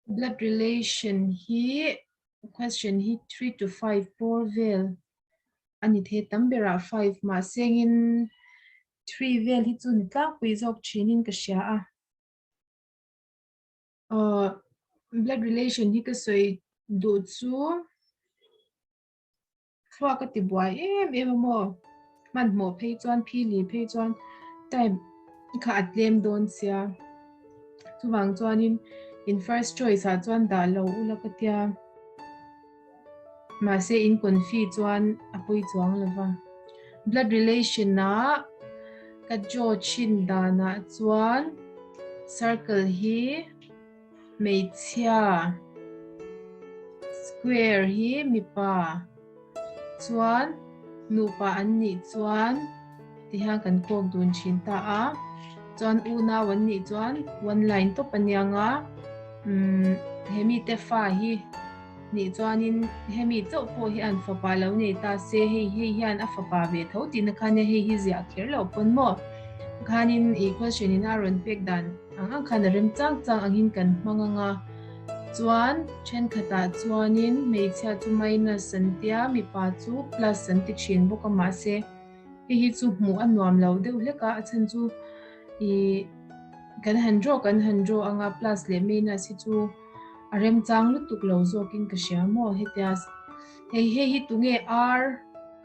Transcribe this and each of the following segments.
Blood relation hi question hi 3 to 5 bawr vel a ni thei, tam berah 5, mahsengin 3 vel hi chu ni tlangpui zawk thinin ka hria a. Blood relation hi ka sawi duh chu thluak a ti buai em em a maw, hmanhmawh phei chuan phili phei chuan time kha a tlem dawn sia, chuvang chuanin in first choice ah chuan dah lo ula ka tia, mahse in confi chuan a pawi chuang lo va. Blood relation ah ka draw thin danah chuan circle hi hmeichhia, square hi mipa, chuan nupa an nih chuan tihian kan kawk dun thin ta a, chuan unau an nih chuan one line tawp a niang a, umm hemi te fa hi nih chuanin hemi chauh pawh hi an fapa lo nei ta se hei hei hian a fapa ve tho tihna kha nia hei hi ziah kher loh pawn maw khanin ih question in a rawn pek dan ang ang khan a rem chang chang angin kan hmang ang a, chuan thenkhatah chuanin hmeichhia chu minus an tia mipa chu plus an ti thin bawk a, mahse hei hi chu hmuh a nuam lo deuh hlek a, a chhan chu ih kan han draw kan han draw ang a plus leh minus hi chu a remchang lutuk lo zawkin ka hria maw hetia hei hei hi tunge R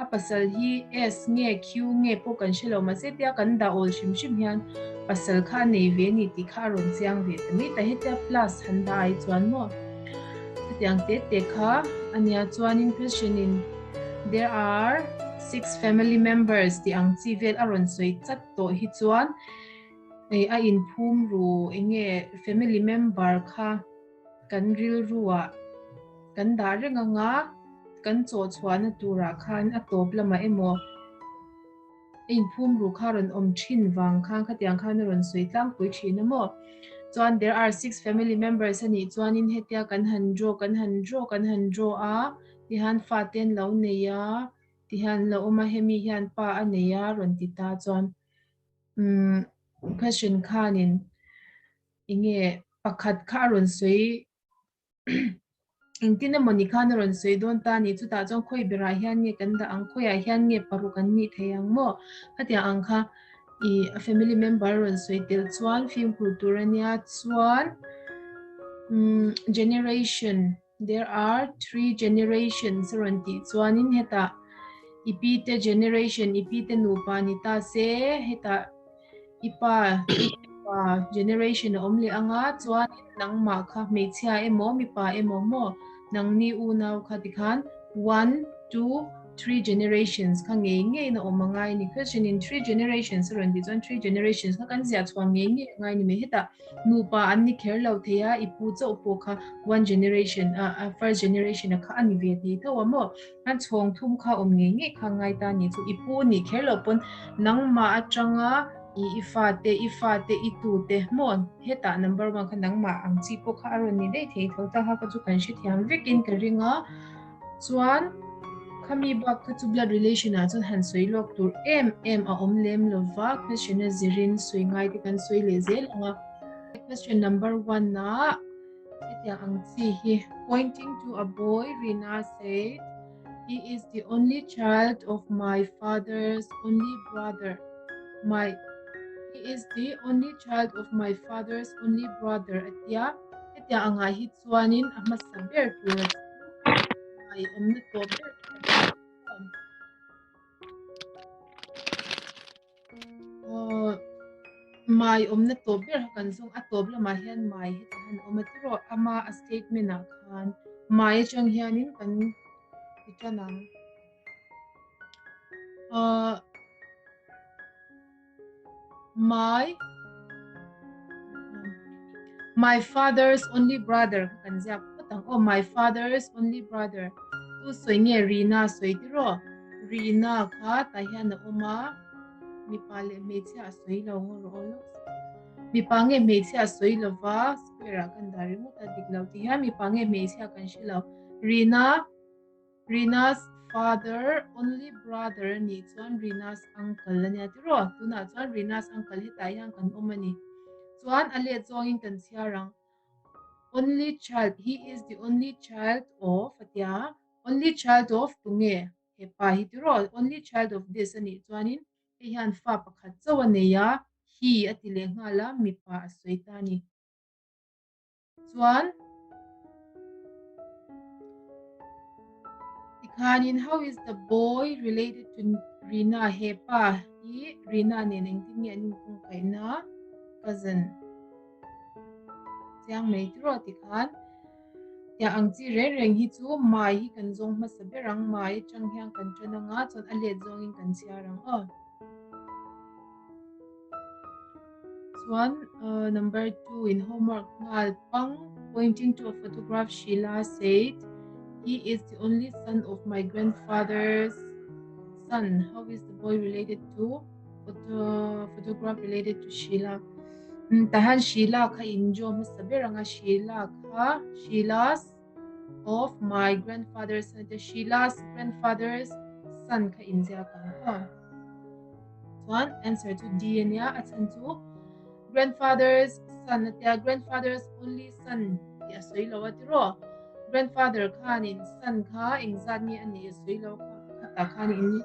a pasal hi S nge Q nge pawh kan hre lo mahse tia kan dah awl hrim hrim hian pasal kha a nei ve a ni tih kha a rawn chiang ve ta mai ta hetia plus han dah ai chuan maw hetiang te te kha a nia chuanin question in there are 6 family members tih ang chi vel a rawn sawi chat tawh hi chuan Ei a inphum ru enge family member kha kan rilruah kan dah reng anga kan chaw chhuahna turah khan a tawp lamah emaw a inphum ru kha rawn awm thin vang khan khatiang khan a rawn sawi tlangpui thin a maw. Chuan there are 6 family members a nih chuanin hetia kan han draw kan han draw kan han draw a tihian fate an lo nei a tihian lo awm a hemi hian pa a nei a rawn ti ta chuan umm question khanin enge pakhat kha a rawn sawi engtin emaw ni khan a rawn sawi dawn ta a ni, chutah chuan khawi berah hian nge kan dah ang khawiah hian nge paruk an nih thei ang maw khatiang ang kha ih a family member a rawn sawi tel chuan fimkhur tur a nia chuan umm generation there are 3 generations a rawn tih chuanin hetah i pi te generation i pi te nupa ni ta se hetah i pa pa generation a awm leh anga chuanin nangmah kha hmeichhia emaw mipa emaw maw nangni unau kha tikhan 1, 2, 3 generations kha ngei ngei na awm angai ni. Question in 3 generations a rawn tih chuan 3 generations kha kan ziah chhuah ngei ngei angai ni mai. Hetah nupa an ni kher lo thei a, i pu chauh pawh kha one generation a first generation a kha a ni ve thei tho a maw, an chhawng thum kha awm ngei ngei kha ngai ta ni chu i pu nih kher lo pawn nangmah atanga i i fa te i fa te i tu te maw hetah number 1 kha nangmah ang chi pawh kha a rawn ni daih thei tho ta kha ka chu kan hrethiam vekin ka ring a. Chuan khami bak kha chu blood relation ah chuan han sawi lawk tur em em a awm lem lova, question a zirin sawi ngai te kan sawi leh zel ang a. Question number 1 ah hetiang ang chi hi pointing to a boy Rina said he is the only child of my father's only brother my he is the only child of my father's only brother atia hetiang angah hi chuanin a hmasa ber tur a chu mai awmna tawp ber. Mai awmna tawp ber kan zawng a tawp lamah hian mai hi han awm a tiraw ama a statement ah khan mai atang hianin kan ti tan ang. My father's only brother kan ziak phawt ang aw, my father's only brother tu sawi nge Rina sawi tiraw, Rina kha tah hian a awm a, mipa leh hmeichhia a sawi lo ngaw rawh aw lawk mipa nge hmeichhia a sawi lova square ah kan dah ringawt a dik lo ti hian mipa nge hmeichhia kan hre lo. Rina's father only brother ni chuan Rina's uncle ania tiraw, tunah chuan Rina's uncle hetah hian kan awm ani, chuan a let zawngin kan chhiar ang. Only child, he is the only child of a tia, only child of tunge he pa hi tiraw, only child of this a nih chuanin hei hian fa pakhat chauh a nei a, he a ti leh nghal a, mipa a sawi ta a ni. Chuan tikhanin how is the boy related to Rina he pa hi Rina nen engtin nge an inkungkaihna cousin chiang mai tiraw tikhan tiang ang chi reng reng hi chu mai hi kan zawng hmasa ber ang mai atang hian kan tan anga chuan a let zawngin kan chhiar ang aw. Chuan number 2 in homework nghal pang pointing to a photograph Sheila said he is the only son of my grandfather's son. How is the boy related to photo photograph related to Sheila? Tahan Sheila kha in draw hmasa ber anga Sheila kha Sheila's of my grandfather's son te Sheila's grandfather's son kha in ziak ang aw. Chuan answer chu D ania a chhan chu grandfather's son atia grandfather's only son tih a sawi lo a tiraw. Grandfather khanin son kha engzat nge a nih a sawi lo kha khatah khan in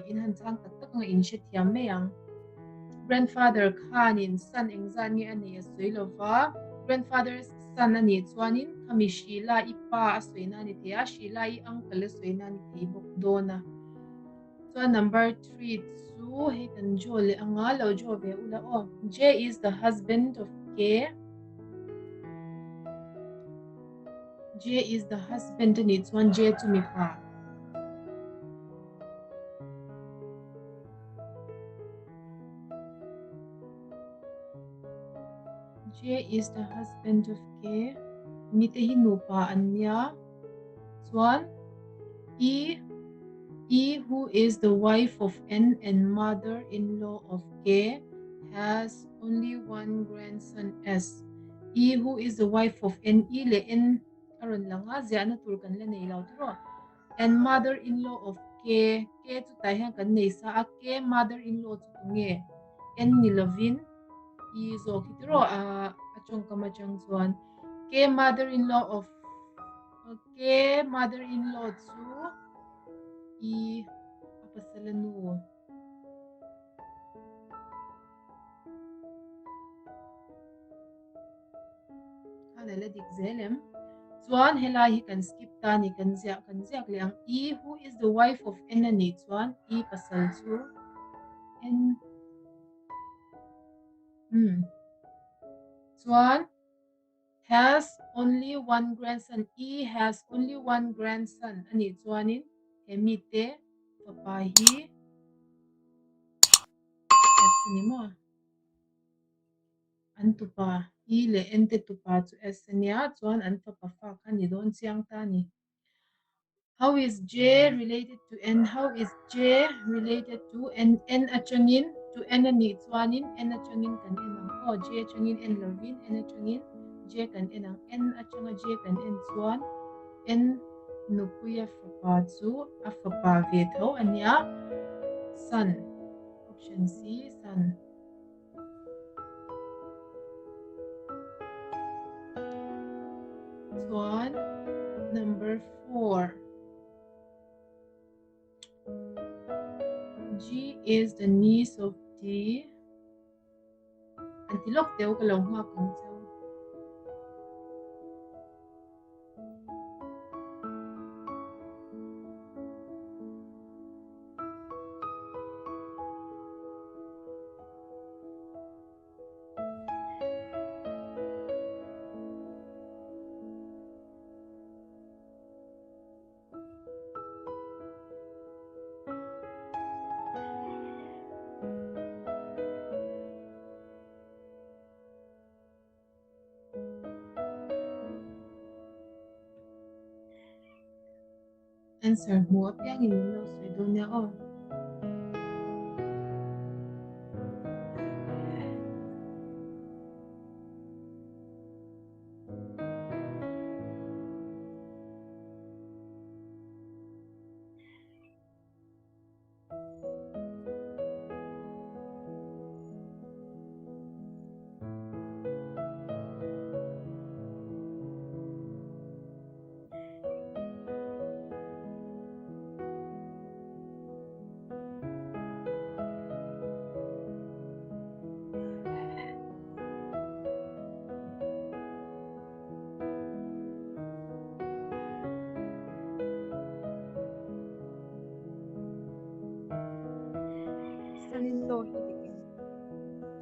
in han chang tak tak anga in hrethiam mai ang. Grandfather khanin son engzat nge a nih a sawi lo va grandfather's son a nih chuanin khami Sheila i pa a sawi na a ni thei a Sheila i uncle a sawi na a ni thei bawk dawn a. Chuan number 3 chu hei kan draw leh anga lo draw ve ula aw. J is the husband of K. J is the husband a nih chuan J chu mipa. J is the husband of K. Mite hi nupa an nia. Chuan E E who is the wife of N and mother-in-law of K has only one grandson S. E who is the wife of N E leh N a rawn lang a, ziahna tur kan la nei lo tiraw. And mother-in-law of K, K chu tah hian kan nei sa a, K mother-in-law chu tunge? N ni lovin E zawk hi tiraw a a tawngkam atang chuan K mother-in-law of K mother-in-law chu E a pasal a nu. Khan a la dik zel em? Chuan helai hi kan skip ta ni kan ziah kan ziak leh ang. E who is the wife of N a nih chuan E pasal chu N Hmm. Chuan has only one grandson. E has only one grandson a nih chuanin he mite fapa hi S a ni maw? An tupa E leh N te tupa chu S a nia chuan an fapa fa kha ni dawn chiang ta a ni. How is J related to N? How is J related to N? N atangin to N a nih chuanin N atangin kan en ang aw. J atangin en lovin N atangin J kan en ang. N atanga J kan en chuan N nupui a fapa chu a fapa ve tho a nia. Son. Option C, son. Chuan number 4. G is the niece of D. An ti lawk teu ka lo nghak ang cheu. Answer hmu apiangin min lo sawi dawn nia aw.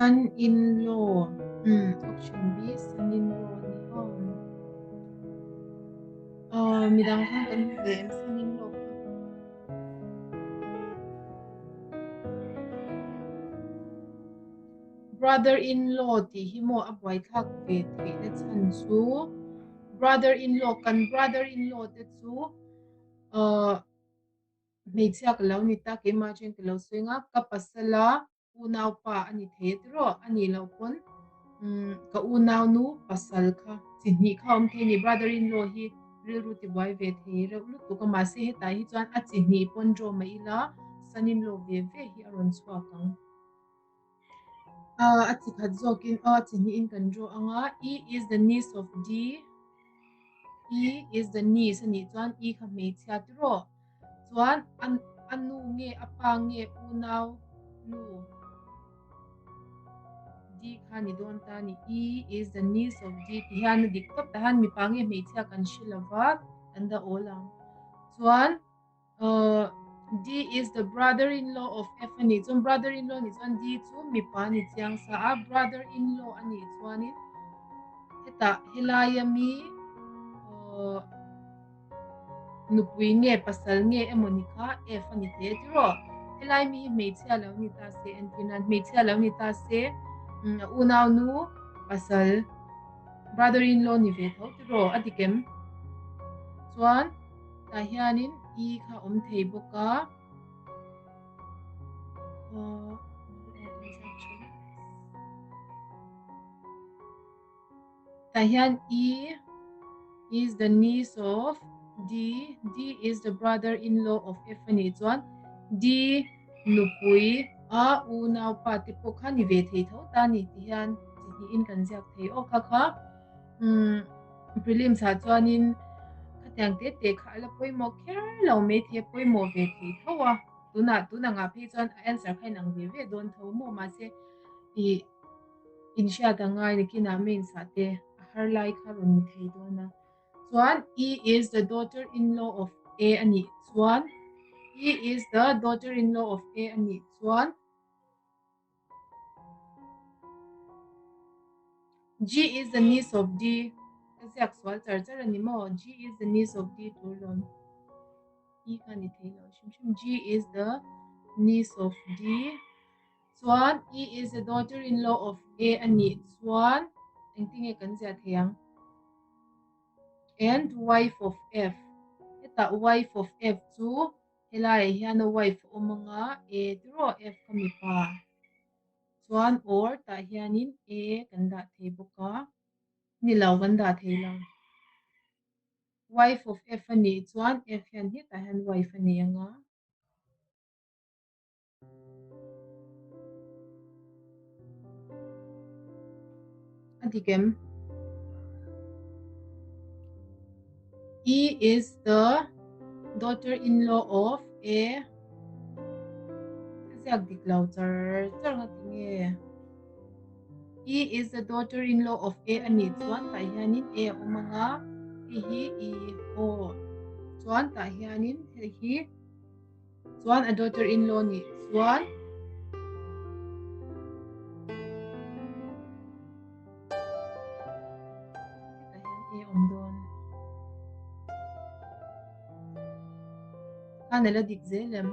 Son-in-law, umm option B son-in-law a ni aw. Aw midang khan kan hmu ve em son-in-law kha. Brother-in-law tih hi maw a buaithlak ve theihna chhan chu brother-in-law kan brother-in-law te chu ahh hmeichhia ka lo ni ta keimah atangin ka lo sawi ang a ka pasala unaupa a ni thei a tiraw a nih loh pawn umm ka unaunu pasal kha chi hnih kha a awm thei a ni brother-in-law hi rilru tibuai ve thei reuh lutuk a mahse hetah hi chuan a chi hnih pawn draw mah ila son-in-law ve ve hi a rawn chhuak ang. A chi khat zawkin aw a chi hnihin kan draw ang a E is the niece of D E is the niece a nih chuan E kha hmeichhia tiraw chuan a nu nge a pa nge unau nu D kha ni dawn ta a ni E is the niece of D ti hian a dik tawp tah hian mipa nge hmeichhia kan hre lova kan dah awl ang chuan D is the brother-in-law of F a nih chuan brother-in-law nih chuan D chu mipa a ni chiang sa a, brother-in-law a nih chuanin hetah helaia mi nupui nge pasal nge emaw ni kha F a ni thei a tiraw? Helai mi hi hmeichhia lo ni ta se entir nan hmeichhia lo ni ta se a unaunu pasal brother-in-law ni ve tho tiraw a dik em? Chuan Tah hianin i kha awm thei bawk a. Tah hian E is the niece of D, D is the brother-in-law of F a nih chuan D nupui a unaupa te pawh kha ni ve thei tho ta a ni ti hian chi hnihin kan ziak thei aw kha kha. Umm prelims ah chuanin khatiang te te kha a la pawimawh kher lo mai thei a pawimawh ve thei tho a tunah tun angah phei chuan a answer kha inang ve ve dawn tho maw mahse ih inhriat a ngai nakinah mains ah te a har lai kha rawn ni thei dawn a chuan E is the daughter in law of A a nih chuan E is the daughter in law of A a nih chuan. G is the niece of D. Ka ziak sual char char a ni maw? G is the niece of D tur lawm. E kha ni thei lo hrim hrim. G is the niece of D. Chuan E is the daughter-in-law of A a nih chuan engtinge kan ziah thei ang? And wife of F. Hetah wife of F chu Helaiah hian a wife a awm ang a, A tiraw F kha mipa chuan or tah hianin A kan dah thei bawk a, ni lo kan dah thei lo. Wife of F a nih chuan F hian hetah hian wife a nei ang a. A dik em? E is the daughter-in-law of A. Ka ziak dik lo char char nga ti nge? E is the daughter-in-law of A a nih chuan tah hianin A a awm ang a, hei hi E aw chuan tah hianin hei hi Chuan a daughter-in-law nih chuan hetah hian A awm dawn. Khan a la dik zel em?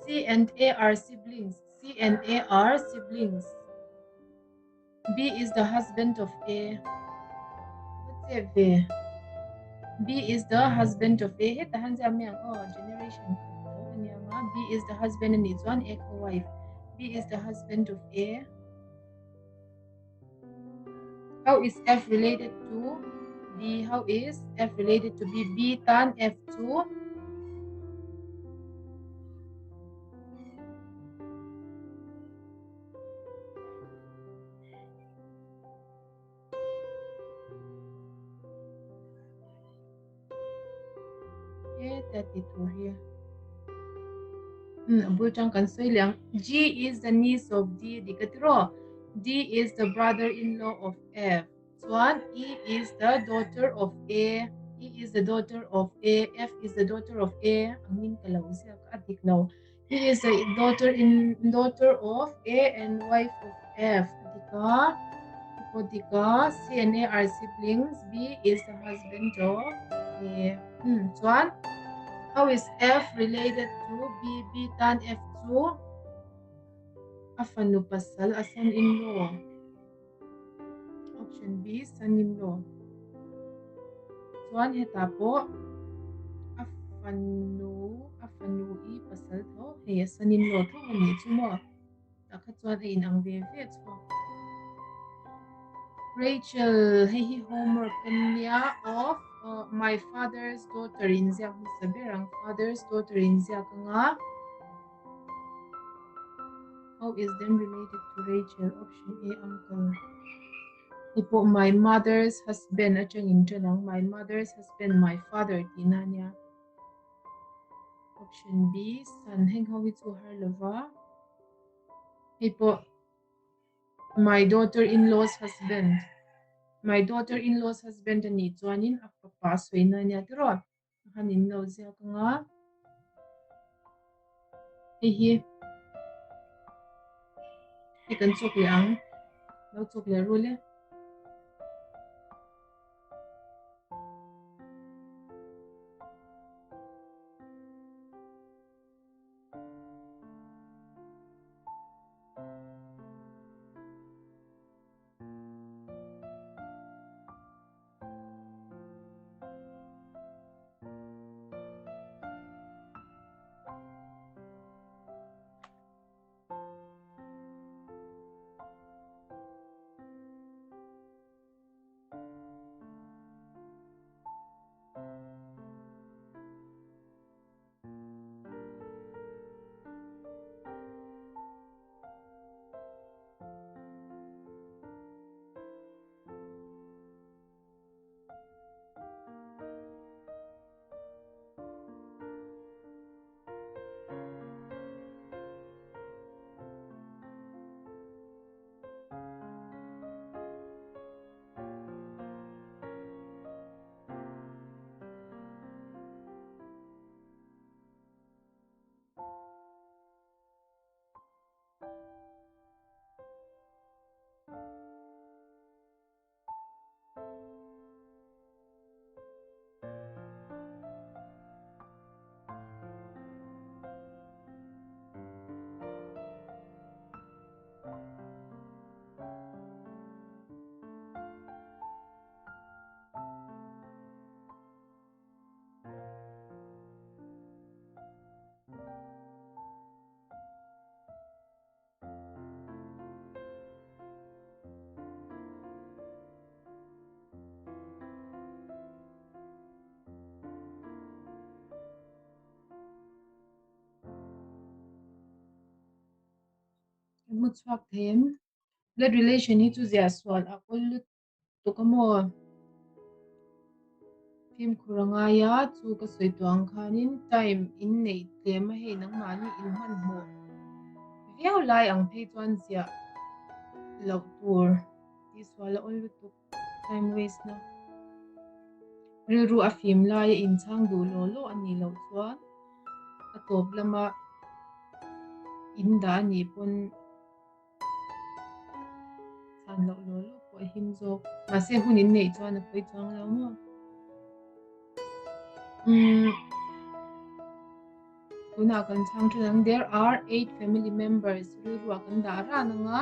C and A are siblings. C and A are siblings. B is the husband of A. Va che ve. B is the husband of A. Heta han ziak mai ang aw, generation khat tho a nia nga. B is the husband a nih chuan A kha wife. B is the husband of A. How is F related to B? How is F related to B? B tan F chu Heta ti tur hi a bul tang kan sawi leh ang G is the niece of D dik a tiraw D is the brother in law of F chuan E is the daughter of A E is the daughter of A F is the daughter of A angin ka lo ziak a dik lo. He is a daughter in daughter of A and wife of F. A dik a, hei pawh dik a, C and A are siblings, B is the husband of A. Hmm, chuan how is F related to B? B tan F chu a fanu pasal a son-in-law. Option B, son-in-law. Chuan hetah pawh a fanu a fanu i pasal tho hei a son-in-law tho a nih chu maw? Tah kha chuan a inang ve ve chhuak. Rachel, hei hi homework a nia of my father's daughter in ziak hmasa ber ang father's daughter in ziak anga. How is them related to Rachel? Option A, uncle. Hei pawh my mother's husband atangin tan ang my mother's husband my father tihna a nia. Option B, son heng ho hi chu har lova. Hei pawh my daughter-in-law's husband. My daughter-in-law's husband a nih chuanin a fapa a sawina a nia tiraw? A han in lo ziak ang a. Hei hi hei kan chawk leh ang. Lo chawk leh rul e. Kan hmu chhuak thei em? Blood relation hi chu ziah sual a kawl lutuk a maw? Fimkhur a ngai a, chu ka sawi tawh ang khanin time in neih tlem a hei nangmahni in hmanhmawh viau lai ang phei chuan ziah loh tur tih sual a awl lutuk time waste na. Rilru a fim lai a inchhang duh law law a nih loh chuan a tawp lama in dah a nih pawn Chhan loh law law pawh a him zawk. Mahse hun in neih chuan a pawi chuang lo maw? Umm tunah kan chhang thin ang there are eight family members rilruah kan dah ran ang a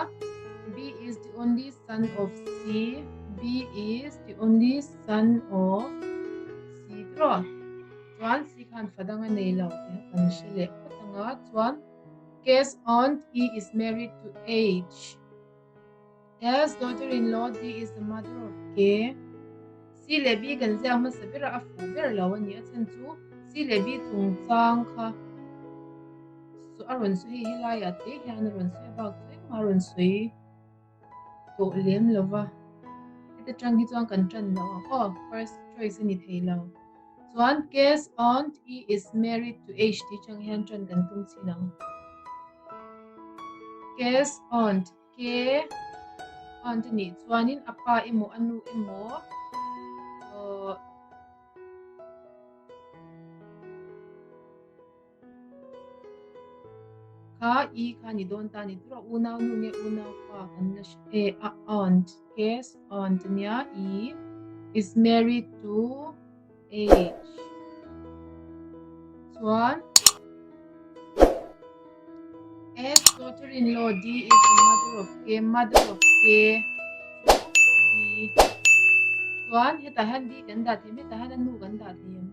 B is the only son of C B is the only son of C tiraw chuan C khan fa dang a nei lo tih kha kan hre leh phawt ang a chuan K's aunt E is married to H. L's daughter-in-law D is the mother of K. C leh B kan ziak hmasa ber a, a fuh ber lo a ni. A chhan chu C leh B chungchang kha a rawn sawi hei helaiah te hian a rawn sawi a bak chu engmah a rawn sawi tawh lem lo va. Heta tang hi chuan kan tan lo ang aw, first choice a ni thei lo. Chuan K's aunt E is married to H tih chang hian tan kan tum chin ang. K's aunt, K aunt a nih chuanin a pa emaw a nu emaw uh, Kha E kha ni dawn ta ni tura unau nu nge unau pa kan la hre e a aunt K's aunt ania E is married to H chuan S daughter in law D is the mother of K mother of K D chuan hetah hian D kan dah thei em hetah hian a nu kan dah thei em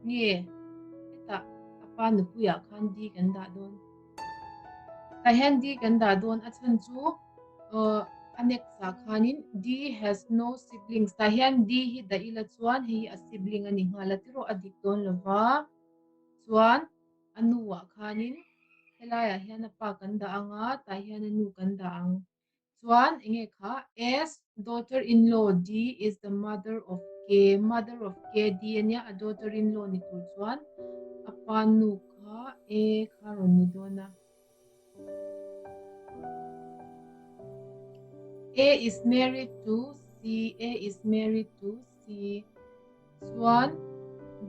nge hetah a pa nupuiah khan D kan dah dawn tah hian D kan dah dawn a chhan chu a next ah khanin D has no siblings tah hian D hi dah ila chuan hei hi a sibling a ni nghal a tiraw a dik dawn lova chuan a nu ah khanin helaiah hian a pa kan dah ang a tah hian a nu kan dah ang. Chuan enge kha S daughter in law D is the mother of K mother of K D ania a daughter in law ni tur chuan a pa nu kha A kha rawn ni dawn a. A is married to C A is married to C Chuan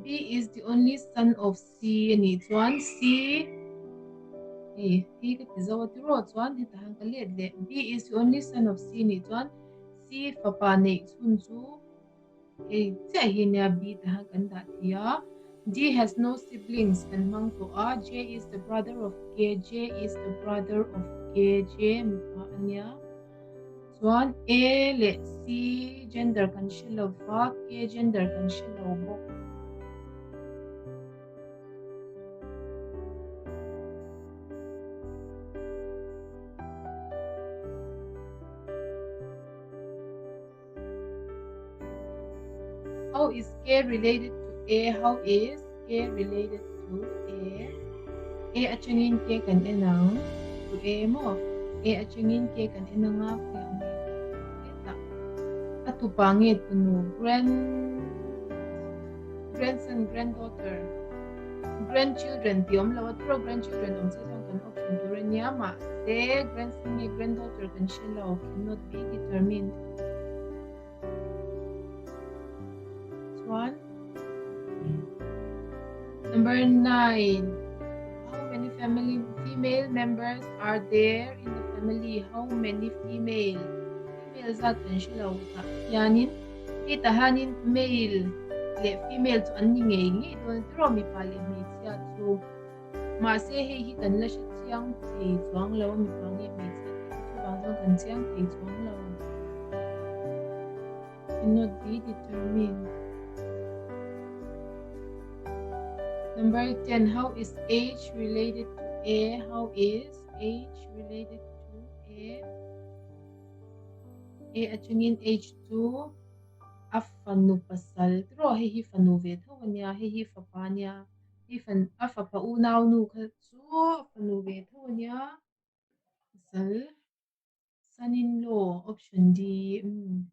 B is the only son of C a nih chuan C hei hi ka ti zo a tiraw chuan hetah hian ka let leh B is the only son of C nih chuan C fapa neih chhun chu hei chiah hi nia B tah hian kan dah thei a D has no siblings kan hmang tawh a J is the brother of K J is the brother of K J mipa a nia. Chuan A leh C gender kan hre lo va, K gender kan hre lo bawk. How is K related to A? How is K related to A? A atangin K kan en ang. To A maw? A atangin K kan en ang a, K ang e. Hetah a tupa nge tunu grand grandson granddaughter grandchildren tih awm lo a tura grandchildren awm che chuan kan option tur a nia mahse grandson nge granddaughter kan hre lo cannot be determined. Chuan number 9 how many family female members are there in the family how many female female zat kan hre lo tah hianin hetah hianin male leh female chu an ni ngei ngei dawn tiraw mipa leh hmeichhia chu mahse hei hi kan la hre chiang thei chuang lo a mipa nge hmeichhia tih hi chuvang chuan kan chiang thei chuang lo cannot be determined number 10 how is H related to A how is H related to A A atangin H chu a fanu pasal tiraw hei hi fanu ve tho ania hei hi fapa ania hei fan a fapa unau nu kha chu a fanu ve tho ania pasal son in law option D umm.